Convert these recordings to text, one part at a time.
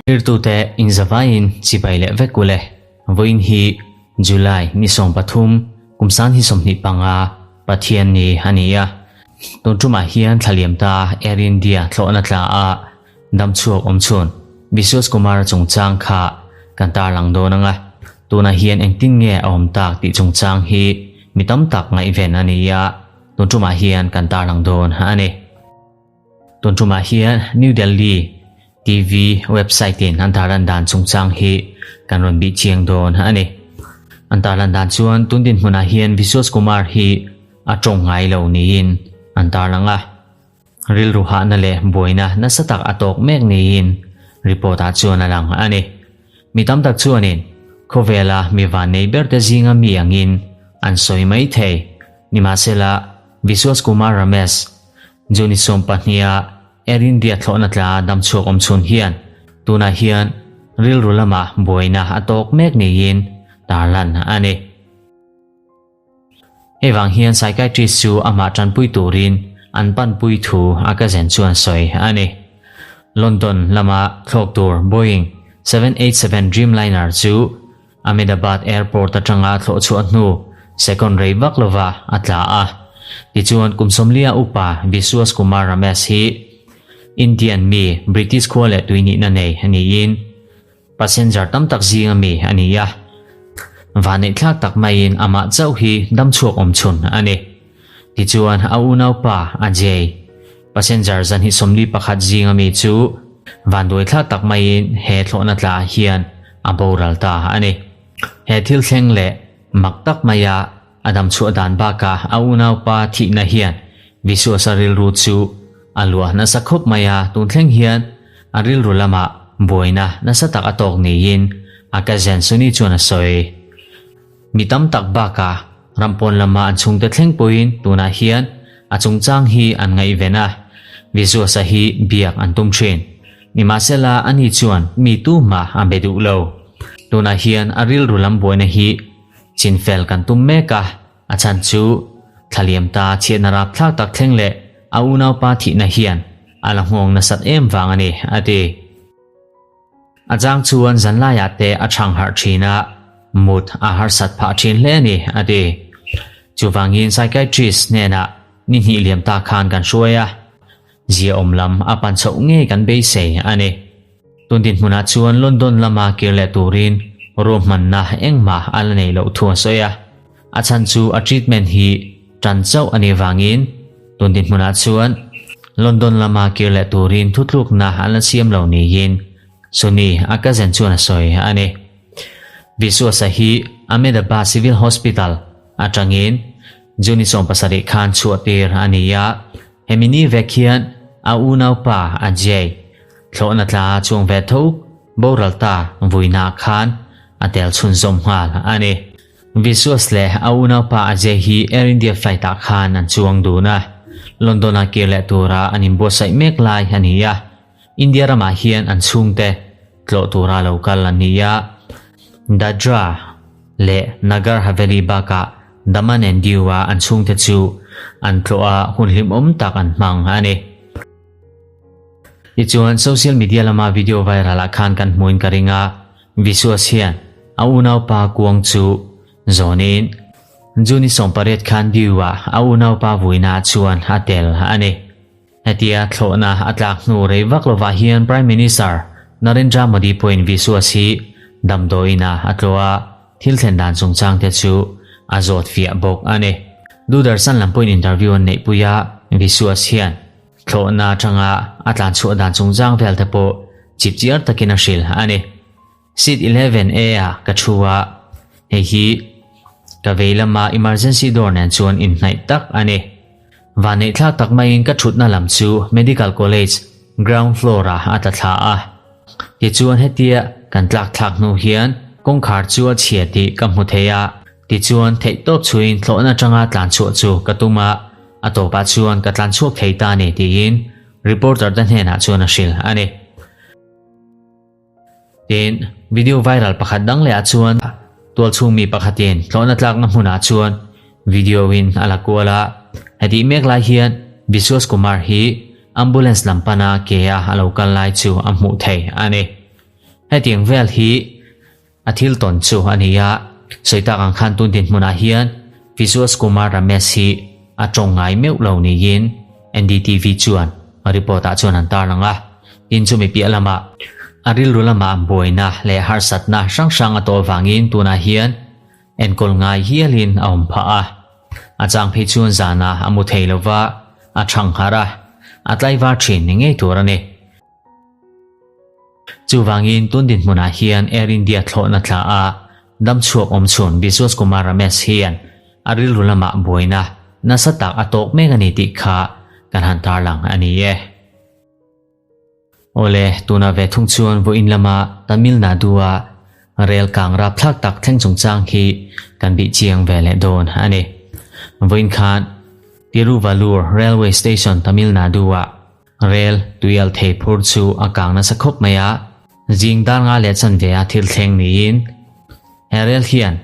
Thirtute inzavaiin chibai leh vek ule. Vawiin hi July ni 13 kum san hi 25 Pathian ni a ni a. Tun tumah hian thlaliam ta Air India thlawhna tla a damchhuak awm chhun Vishwas Kumar chungchang kha kan tarlang dawn anga. Tunah hian engtin nge a awm tak tih chungchang hi mi tam tak ngaihven a ni a. Tun tumah hian kan tarlang dawn a ni. Tun tumah hian New Delhi TV website in an tarlan dan chungchang hi kan rawn bih chiang dawn a ni. An tarlan dan chuan tun dinhmunah hian Vishwas Kumar hi a tawng ngai lo niin an tarlang a. Rilru hahna leh buaina nasa tak a tawk mek niin report ah chuan a lang a ni. Mi tam tak chuanin khawvela mi vannei berte zinga mi angin an sawi mai thei. Nimahsela Vishwas Kumar Ramesh June 12-a Air India thlawhna tla damchhuak awm chhun hian tunah hian rilru lama buaina a tawk mek niin tarlan a ni. Hei vang hian psychiatrist chu amah tanpui turin an panpui thu a ka zen chuan sawi a ni. London lama thlawk tur Boeing 787 Dreamliner chu Ahmedabad Airport atanga thlawh chhuah hnu second rei vak lova a tla a. Tichuan kum 40 upa Vishwas Kumar Ramesh hi Indian mi British khua leh tui nihna nei a niin passenger tam tak zinga mi a ni a. Vanneih thlak tak maiin amah chauh hi damchhuak awm chhun a ni. Tichuan a unaupa Ajay passenger 241 zinga mi chu vanduai thlak tak maiin he thlawhna tla hian a boral ta a ni. He thil thleng leh mak tak maia a damchhuah dan baka a unaupa thihna hian Vishwas-a rilru chu a luah nasa khawp maia tun thleng hian a rilru lamah buaina nasa tak a tawk niin a cousin Sunny chuan a sawi. Mi tam tak baka rampawn lama an chhungte thleng pawhin tunah hian a chungchang hi an ngaihven a, Vishwas-a hi biak an tum thin. Nimahsela ani chuan mi tumah a be duh lo. Tunah hian a rilru lam buaina hi chinfel kan tum mek a, a chhan chu thlaliam ta chhiatna rapthlak tak thleng leh a unaupa thihna hian a la nghawng nasat em vang a ni, a ti. A chang chuan zanlaiah te a chhang harh thin a, mut a harsat phah thin hle a ni, a ti. Chuvangin psychiatrist hnenah ni hnih liam ta khan kan hruai a, ziaawm lam a pan chhoh ngei kan beisei a ni. Tun dinhmunah chuan London lama kir leh turin ruahmanna engmah a la nei loh thu a sawi a, a chhan chu a treatment hi tan chauh a nih vangin tun dinhmunah chuan London lama kir leh turin thutlukna an la siam lo niin Sunny a cousin chuan a sawi a ni. Vishwas-a hi Ahmedabad Civil Hospital atangin June 17 khan chhuah tir a ni a, hemi ni vek hian a unaupa Ajay thlawhna tla chuang ve tho boral ta vuina khan a tel chhunzawm nghal a ni. Vishwas leh a unaupa Ajay hi Air India flight ah khan an chuang dun a, London-a kir leh tura an inbuatsaih mek lai a ni a, India ramah hian an chhungte tlawh tura lo kal an ni a, Dadra leh Nagar Haveli bakah Daman and Diu-a an chhungte chu an tlawh a, hun hlimawm tak an hmang a ni. Tichuan social media lama video viral ah khan kan hmuin ka ring a, Vishwas hian a unaupa kuang chu zawnin June 18 khan Diu-ah a unaupa vuina chuan a tel a ni. Hetia thlawhna a tlak hnu rei vak lovah hian Prime Minister Narendra Modi pawhin Vishwas hi damdawiin-ah a tlawh a, thil thlen dan chungchang te chu a zawt fiah bawk a ni. Doordarshan lam pawhin interview an neihpui a, Vishwas hian Thlawhna atanga a tlan chhuah dan chungchang vel te pawh chip chiar takin a hrilh a ni. Seat 11A ah ka thu a, hei hi ka vei lama emergency door nen chuan inhnaih tak a ni. Vanneih thlak tak maiin ka thutna lam chu Medical College ground floor ah a tla thla a. Tichuan hetia kan tlak thlak hnu hian kawngkhar chu a chhia tih ka hmu thei a, tichuan theihtawp chhuiin thlawhna atanga tlan chhuah chu ka tum a. A tawpah chuan ka tlan chhuak thei ta a ni tiin reporter te hnenah chuan a hrilh a ni. Tin, video viral pakhat dang lehah chuan tualchhung mi pakhatin thlawhna tlakna hmunah chuan video in a la kual a. Hetih mek lai hian Vishwas Kumar hi ambulance lam pana ke a a lo kal lai chu a hmuh thei a ni. Hetiang vel hi a thil tawn chu a ni a, sawi tak ang khan tun dinhmunah hian Visuas Kumar Ramesh hi a tawng ngai meuh lo niin NDTV chuan report ah chuan an tarlang a, tin chumi piah lamah a rilru lamah buaina leh harsatna hrang hrang a tawh vangin tunah hian enkawl ngai hialin a awm phah a. A chang phei chuan zanah a mu thei lova, a thang harh a, a tlaivar thin ni ngei tur a ni. Chuvangin tun dinhmunah hian Air India thlawhna thla a damchhuak awm chhun Biswas Kumar Ramesh hian a rilru lamah buaina nasa tak a tawk mek a ni tih kha kan han tarlang a ni e. Awle, tunah ve thung chuan vawiin lama Tamil Nadu-a rel kang rapthlak tak thleng chungchang hi kan bih chiang ve leh dawn a ni. Vawiin khan Tiruvalur Railway Station Tamil Nadu-ah Rel tuial thei phur chu a kang nasa khawp mai a, zing dar nga leh chanve a thil thleng niin he rel hian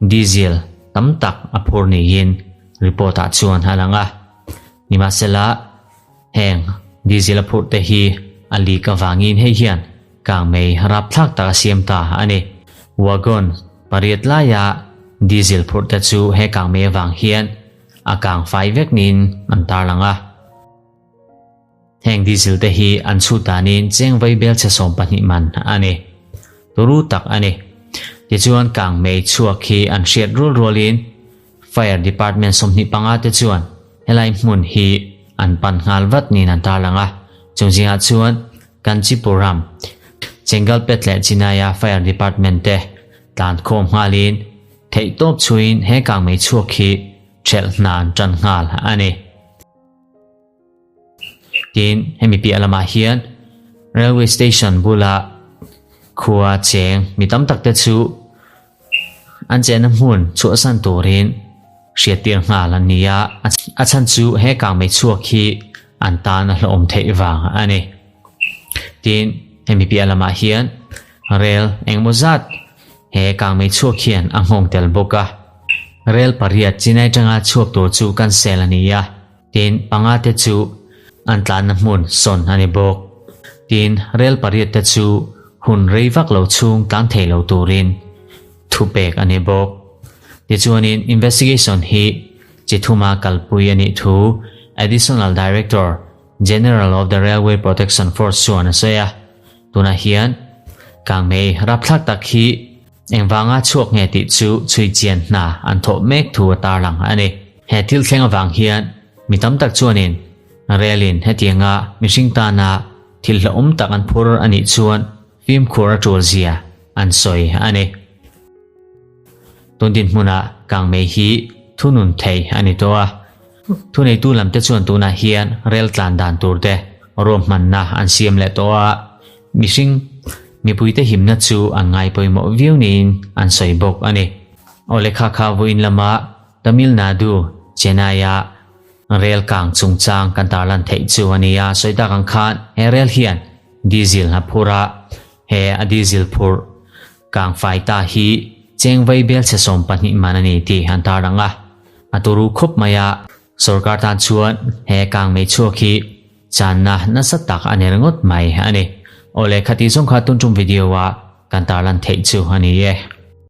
diesel tam tak a phur niin report ah chuan a lang a. Nimahsela, heng diesel a phurh te hi a leak avangin hei hian kang mei rapthlak tak a siam ta a ni. Wagon pariat laia diesel phurh te chu he kang mei avang hian a kang fai vek niin an tarlang a. Heng diesel te hi an chhut danin cheng vai bel chhe 12 man a ni. Turu tak a ni. Tichuan kang mei chhuak hi an hriat rual rualin Fire Department 25 te chuan helai hmun hi an pan nghal vat niin an tarlang a. Chung zingah chuan Kanchipuram, Chengalpet leh Chennai-a Fire Department te tlan khawm nghalin theihtawp chhuiin he kang mei chhuak hi ṭhelh hna an ṭan nghal a ni. Tin, hemi piah lamah hian railway station bula khua cheng mi tam tak te chu an chenna hmun chhuahsan turin hriattir nghal an ni a, a chhan chu he kangmei chhuak hi an tan a hlawhawm theih vang a ni. Tin, hemi piah lamah hian rel engemaw zat he kangmei chhuak hian a nghawng tel bawk a, rel pariat chinai tanga chhuak tur chu cancel a ni a. Tin, panga te chu an tlanna hmun sawn a ni bawk. Tin, rel pariat te chu hun rei vak lo chhung tlan thei lo turin thu pek a ni bawk. Tichuanin investigation hi chi thuma kalpui a nih thu Additional Director General of the Railway Protection Force chuan a sawi a. Tunah hian kangmei rapthlak tak hi Engvanga chhuak nge tih chu chhui chian hna an thawh mek thu a tarlang a ni. He thil thleng avang hian mi tam tak chuanin relin hetianga mihring tana thil hlauhawm tak an phur a nih chuan fimkhur a tul zia an sawi a ni. Tun dinhmunah kangmei hi thunun thei a ni tawh a. Thuneitu lamte chuan tunah hian rel tlan dan turte ruahmanna an siam leh tawh a. Mihring mipuite himna chu an ngai pawimawh viau niin an sawi bawk a ni. Aw lehkha kha vawiin lama Tamil Nadu, Chennai-a rel kang chungchang kan tarlan theih chu a ni a, sawi tak ang khan he rel hian diesel a phur a, he a diesel phurh kang fai ta hi cheng vai bel chhe 12 man a ni tih an tarlang a, a turu khawp mai a, sorkar tan chuan he kang mei chhuak hi Channa nasa tak a ni ringawt mai a ni. Awle khati zawng kha tun tum video a kan tarlan theih chu a ni e.